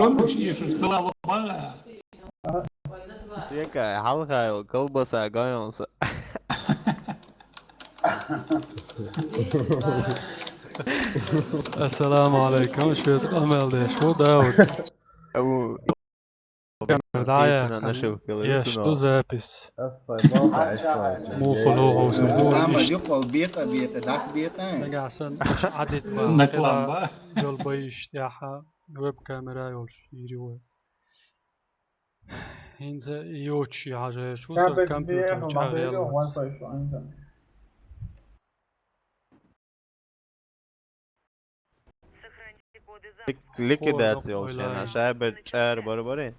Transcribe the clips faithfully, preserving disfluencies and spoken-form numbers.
Помнишь, Иисус слава Бога? Якая халхайл, колбаса, гаёнса. Ассаламу алейкум, швед Амел деш, вот да вот. Давай, я нашивка, я жду запись. Муху лугу, Амма, юкъал бекъа, бекъа, дас бекъа. Нагасан, адит ба. Наклан ба. Жол боиш, яха, веб-камера ёлш, ири ва. Инза йочи хажа, шу компьютер чагъял. Ликвидация олшана, шайбер чар барбари.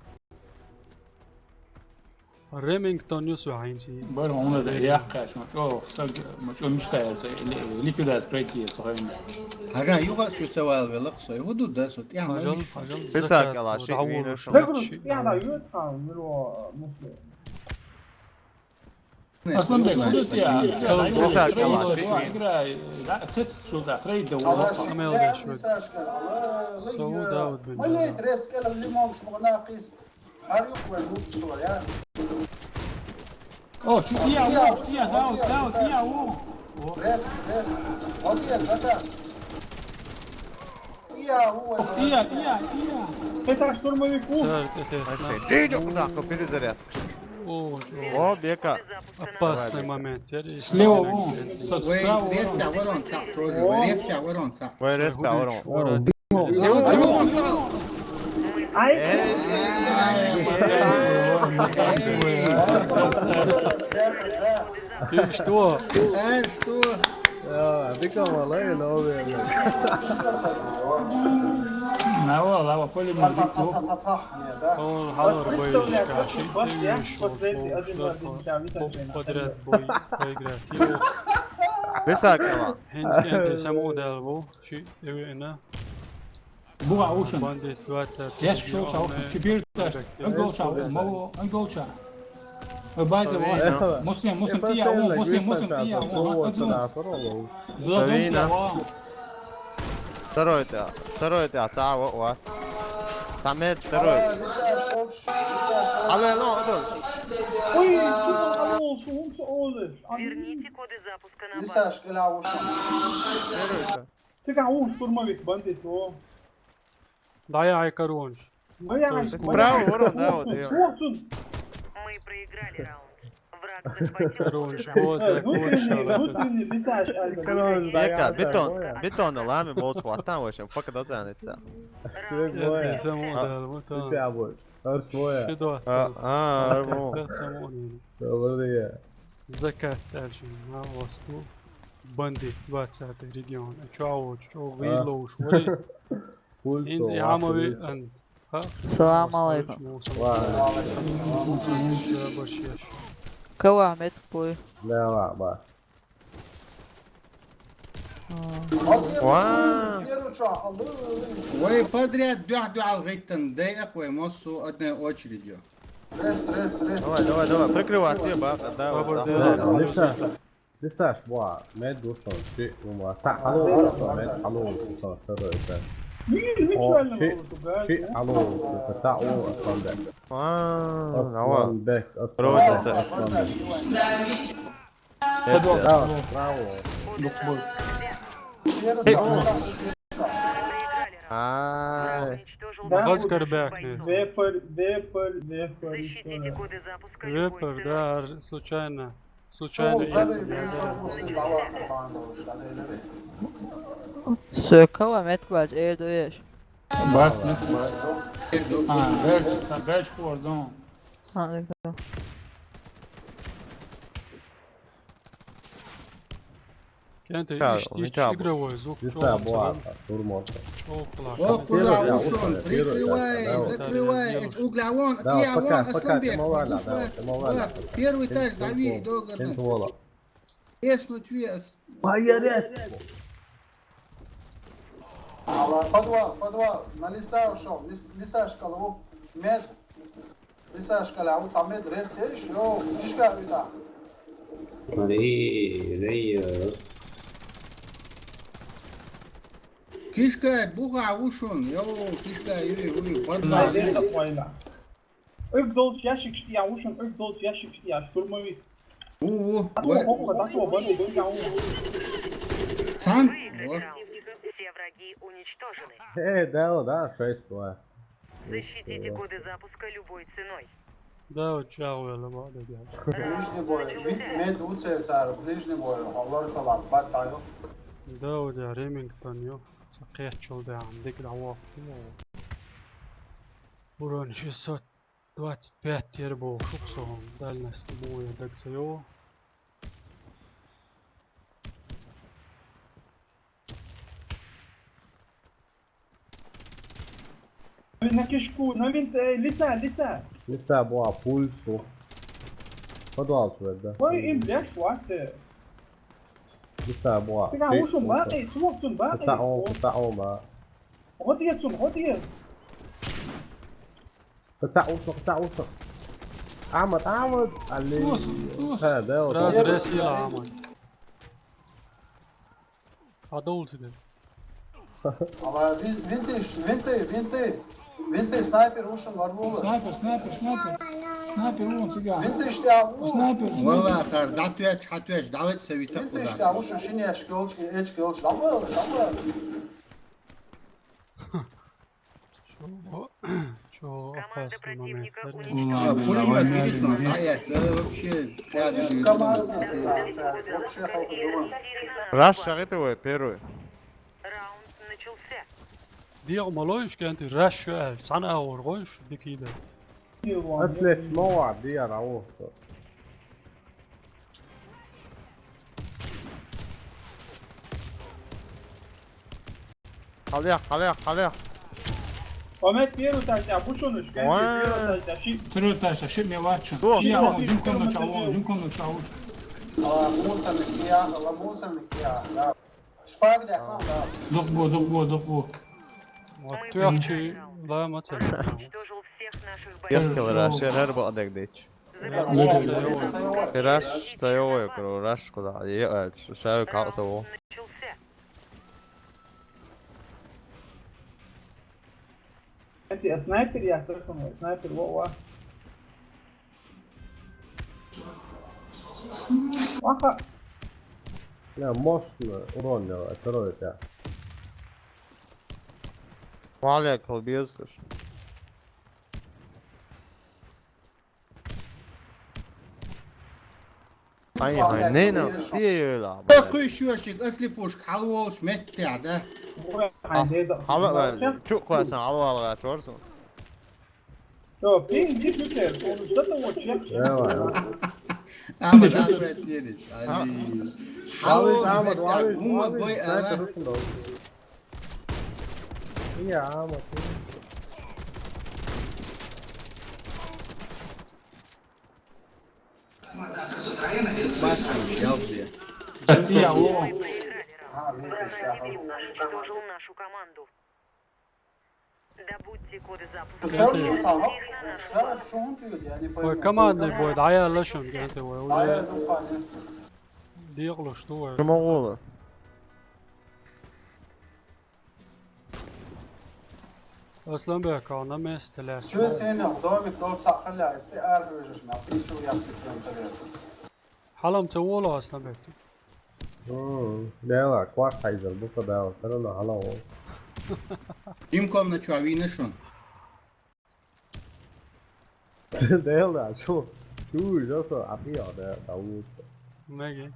Ремингтон юсу хӀинси. Бар, уна да яхкаш, ма чо, саг, ма чо мишта яса, ликвидация пройти яса хӀина. Хажа, юха чу савал велах, сой, худу да, со, тя, ма миш. Писак ала, ши вина шо. Загруз, я да, ю, там, мило, мусле. Асланбек, худу тя, игра, да, сец, сюда, трейд, да, Амел деш, вот. Сау Дауд бен. Ма лейт, рескел, лимон, шмагнакис. Гьар юкъ вай мукъ сто, я. О, чу, ия, о, ия, Дауд, Дауд, ия, о. Рес, рес. Вот я, закат. Ия, о, ия, ия, ия. Это штурмовик, у. Иди, иди, нахуй, перезаряд. О, о, бека. Опасный момент. Слева, о. Вай, справа, рез о. Пя ворон ца, тоже. Вай, рез пя ворон ца. Вай, рез пя ворон. Ай! Ты что? Э, что? Я, ты кого, лови, лови. На, во, лава, поле. Он халор боишка, ты видишь, он подряд бой, проиграть. Висакова. Хинт кенте саму дал бу, чи эвена. Буга ушин. Бандит двадцать. Яшк шол ша ушин. Чибир таш. Ангол ша, маво, ангол ша. Ой, байзе, ва. Муслим, Муслим, тия, о, Муслим, Муслим, тия, о, ма, адзу. Савина. Второй ты, второй ты, а та, о, о. Самет второй. Алло, алло, алло. Ой, чё там, алло, сумца оле. Верните коды запуска на базу. Лисаш, кела ушин. Первый-то. Цыган, он штурмовик, бандит, о. Да, я ай, короче. Ну, я ай, справа, ворон, да, вот, я. Мы проиграли раунд. Враг захватил коды запуска. Э, внутренний, внутренний, лисаш, ай, да. Короче, да, я, бетон, бетон, лами, болт, хватан, в общем, пока дотянется. Раунд. Саму дал, вот он. Арсвоя. Шидо. А, а, арму. Закат, дальше. На восток. Бандит, двадцатый регион. А чё, а вот, чё, вы лоуш, вот. Инди хамави ан. Салам алейкум. Ва алейкум салам. Кава мет пой. Да, ва, ва. Ва. Вай, подряд духь-духьал гъиттан дайакъ вай, массу одной очередью. Рес, рес, рес. Давай, давай, давай, прикрывать, я, ба, да, вот, да. Лиса, лиса, ва, мед душон, чи, ума, та, алло, мед, алло, душон, что это? Чи, чи, алло, это та, о, Асланбек. Ва, давай. Асланбек, Асланбек, Асланбек. Браво, браво. Ай. Бац карбяк. Вепер, вепер, вепер. Вепер, да, случайно. Случайно. Сокола метквач, эрдуеш. Бас метквач. А, беш, беш кордон. А, да. Кенте, ишти игровой звук. Чё, буа, турморта. О, кула, ушон, прикрывай, закрывай, эт угля вон, да, я вон, Асланбек, давай, давай. Первый этаж, дави, догорный. Если у тебя... Поярят. Подвал, подвал, на лиса ушёл, лис-, лиса шкалу, мед. Лиса шкала, вот самед ресеш, ё, фишка это. Смотри, рей, э. Кишка, буха вушун, йо, кишка, юри, юри, подвал. Ай, дерта файна. Уг долча ящикаш тӀа вушун, уг долча ящикаш тӀа, штурмовик. У, у, Ато, ве. Хопа, дато, бане, цига, у. Цан? Во. Все враги уничтожены. Э, да, да, шесть два. Защитите коды запуска любой ценой. Да, вот чао, я лама, да, да. Ближний бой. Раунд начался. Мед уцер цар, ближний бой. Аллар салам, бат тайо. Да, вот я Ремингтон, йо. Сакъет чул да, ам дик да, во. Урон шестьсот двадцать пять тер бо, шук сон, дальность боя дагца, йо. На кишку, на винт, э, леса, леса. Леса, буа, пульсу. Подвал свет, да? Ой, им, бля, шваце. Леса, буа. Цига, ушум, бакъи, чумок цун, бакъи. Кыта он, кыта он, ба. Ходи я цун, ходи я. Кыта уса, кыта уса. Амат, амат, али. Уса, уса. Ха, да, вот. Раз, раз, я, амат. Адолтиде. Ала вин-, винтиш, винти, винти. Винти снайпер ушун варлула. Снайпер, снайпер, снайпер. Снайпер улун цига. Винтиш я у. Снайпер, снайпер. Вала хар, датвяч, хатвяч, давай цавита. Винтиш я ушун шиняш кёлч, эч кёлч. Давай, давай. Чё, чё опасно момент. Команда противника уничтожена. А, пулемёт, видишь, он заяц, э, вообще, рядом. Видишь, команда вообще халтурила. Раш шагъитова первый. Раунд начался. Диъ малойш кенти раш шуэл, сана аургойш, дикида. Аслеш мова, диар аурсо. Къалаякъ, къалаякъ, къалаякъ. Омет, первый этажда, бучунуш, ой. Первый этажда, ши. Второй этажда, ши ме вачу. О. Ши, я, о, жим комнату, о, жим комнату, о. А, мусорник, я, а, мусорник, я, да. Шпаг, да, да. Док бу, док бу, док бу. Вот, ты ахчи, да, мацан. Уничтожил всех наших бойцов. Яхкала, рашер, гьар бакъдагдеч. Раш, тайо, кро, раш, куда, е, э, шави каъ таво. Кенти, а снайпер я, слышал, снайпер, во, во. Ваха. Бля, мощно урон делает, второй этаж. Валя, колбезкаш. Ай, ай, не, не, сиёла. Такой шуашик, асли пушк, халволш, меття, да? А, хала, чук, квасан, алва, алва, чорсун. Что, пинг, не шутер, он что-то вот чек. Давай. А, мы сейчас прояснили. Али. Халволш, меття, гума, гой, ала. Я, вот. Баста, я где? Прости, я лох. Противник уничтожил нашу команду. Добудьте коды запуска. Всё равно там, а, всё равно в чём ты, я не пойму. Ой, командный бой, да, я лошадь, где ты, ой, а я уже думаю, нет. Дело, что, ой. Чё могу? Асланбек, а на месте, ля. Всё, цены, домик, дом, сахаля, если аргуешь, на, ты чё, я прикинь, то это. Халам, ты воло, Асланбек. М, бела, кварт хайзер, бука бела, всё равно халам. Им комна чё, а вина шо? Дела, чё? Чё, чё, чё, а ты, а, да, да, лучше. Меги.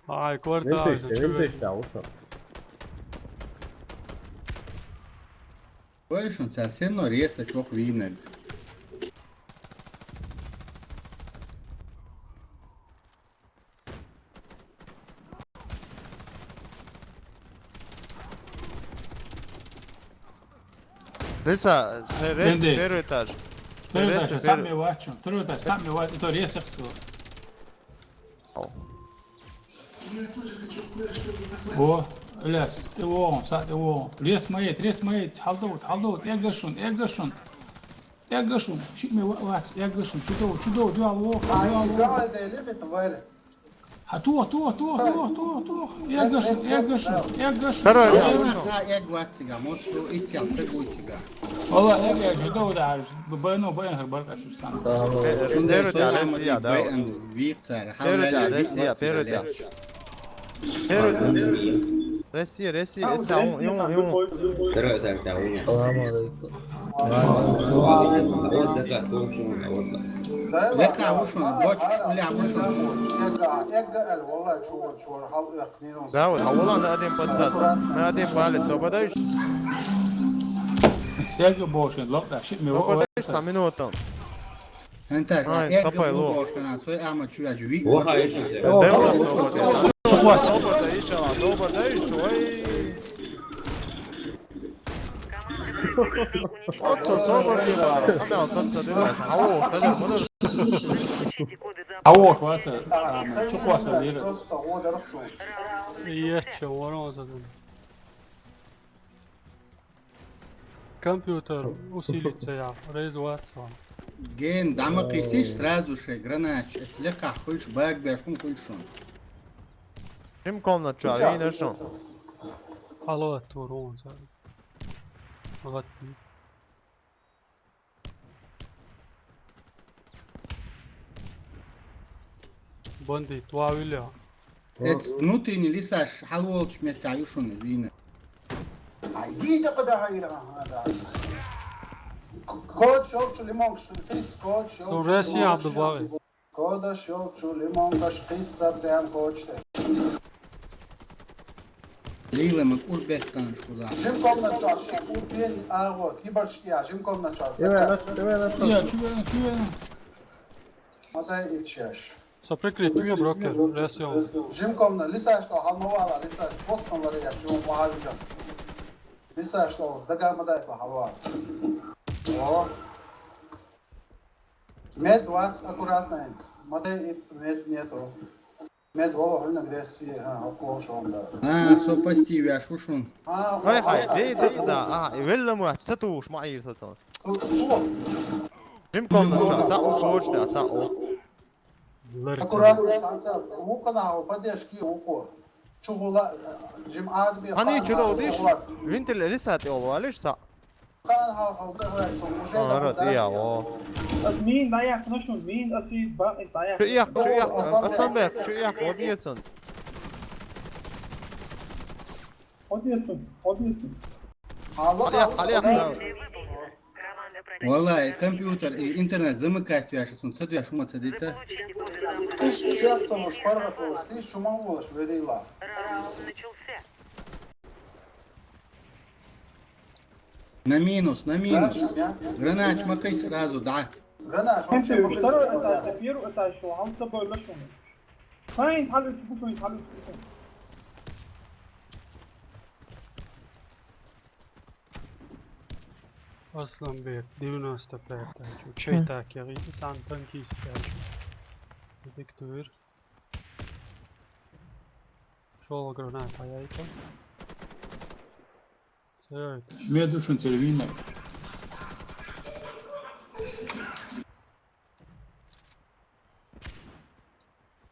Ай, квартал, винтиш, чё, винтиш, да, лучше. Больше он совсем, но резать мог винок. Леса, се-, рес-, Энди. Первый этаж. Второй этаж, сам ме вачу, второй этаж, сам ме вачу, это резать всё. Ау. О, Ильяс, ты вон, са, ты вон. Рес моет, рес моет, халдот, халдот, эгашун, эгашун. Эгашун, ши ме ва-, вас, эгашун, чудо, чудо, дуал вон, дуал вон. Ай, да, да, любит тварь. Хьа, тух, тух, тух, тух, тух, тух. Эгга шу, эгга шу, эгга шу. Второй раунд. Эгга шу. Ца эгга вац цига, моссо итт кел са гуй цига. Валла, эгга шу, дов даарш, б-, байна, байна хар баркаш шу стан. Цунда первый со тя, Ахмад Россия, да, байна, вип цара. Первый тя, Россия, первый тя. Первый тя. Россия, Россия, это он, он, он. Второй тя, тя, он. Салам алейкум. Лекха вушун, бочкаш уля вушун. Эгга, эгга ал, валла, чувак, чувак, хал, эх, минус. Да, вот, а валла на один подсад. На один палец, ободаешь? Эгга бошен, лоп, да, шит ми. Ободаешь на минуту. Ай, эгга капай, ло. Бошен, а сой ама чуя жуви. О, хай, ещё. Добрый, добрый, ещё, добрый, ещё, ой. Отто, собор, типа, ана, отто, да, ау, кадер, мадер. Ау, шваца, ам, чукваса лира. Просто о дархсу. Ече, воно задум. Компьютер усилиться я, рейз ватсон. Ген, дама кисиш сразу ше, гранач, эцлека хуйш, баг беш, хун хуйшун. Шим комнат ча, вина шо. Алло, турун за. Вот. Бандит, ва виля. Эц внутренний лисаш, халуолч мета юшуны, вина. Ай, иди да куда хайра, да. Код шёлчу лимон, кис, код шёлчу. Россия лимон. Кода шёлчу лимон, каш кис, сабрян кочте. Лилема курбеттан куда. Жим комнат чаш, урбен аго, кибарш я, жим комнат чаш. Чувена, чувена. Матай ичеш. Со прикрытие, брокер, ресион. Жим комнат, лисаш то, халмавала, лисаш, вот он ларе я, жим вахажа. Лисаш то, дага мадай то, халва. О. Мед вац аккуратно инц. Матай и мед нету. Мед вала хуйна агрессии, а, около шо, да. А, со пасти вяш ушун. А, хай, хай, да, да, а, и велла му, а, са туш, ма ир са цо. Жим комнат, са у, точно, са у. Аккуратно, сан са, у кана, у поддержки, у ко. Чугула, жим адби. Ани чудо диш? Винтель рисат, олвалиш са. Хан хал хал да вай, со уже. А, да, рот, да, я, о. Ас мин даяк, ну шо, мин аси ба, даяк. Чу як, чу як, Асланбек, чу як, одиецун. Одиецун, одиецун. Алло, алло, алло. Валлай, компьютер и интернет замыкать вяши сун, цад вяши ума цадита. Иш сердце муж паргатовс, ты шуман волаш, верила. На минус, на минус. Гранач макай сразу, да. Гранач, вообще, второй этаж, первый этаж, что, он с собой лошадь. Файн, салют, чуку, файн, салют, чуку. Асланбек, девяносто пять, чей так, я видел, там танкист, я видел. Диктур. Шёл граната, я это. Всё это. Медушин тервина.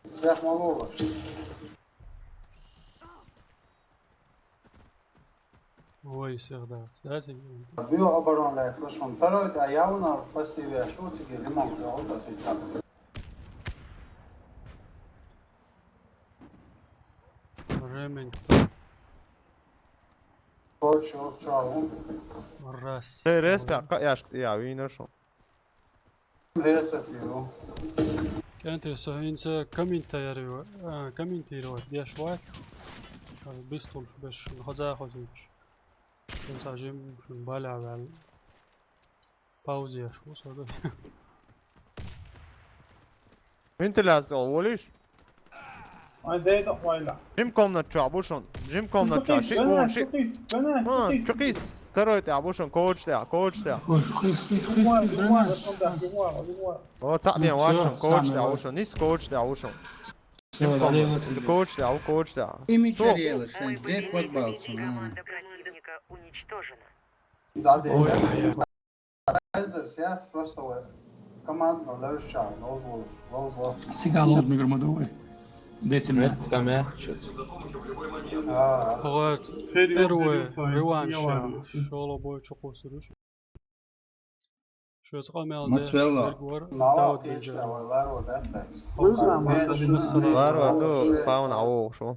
Всех малого. Ой, всех, да. Био оборон лет, слышим. Второй, а я у нас спасти, я шутики, не могу, я вот спасти сам. Ремень. Чё, чё, чё? Раз. Эй, респект, я, я, виношел. Рецепт его. Кентес, инца комментарий, а, комментировать, деш вай. Бистул беш, хоза хозич. Инца жим, баля вал. Пауза, шу сада. Вентиляция, олиш? Ай, дейда хвайла. Жим комнат чу абушон. Жим комнат чу. Ши, о, ши. Чукис, чукис. Второй ты абушон, коуч ты, коуч ты. Ой, хис, хис, хис, хис, гранач. О, цаден вачон, коуч ты абушон. Нис коуч ты абушон. Жим комнат. Коуч ты, а, коуч ты. Ими чарела, шен, дек вот балцун. Да, да. Ой, ой, ой. Эзер сяц просто вай. Командно левшча, лоз, лоз, лоз, лоз. Циган лоз мигромадовый. Десять минут. Там я, что-то. Aa, Ага, Ферио, первый ферио, реванш. ферио. Шола бой чокусуруш. Шо цкъа мел Мацвелла. Берг вар. nav Давид aqyetš Бенжа. Nav var, lar var, gatavs. Lūdzu, Mērš. lūdzu. Var, var, tu, Pauna, o, šo.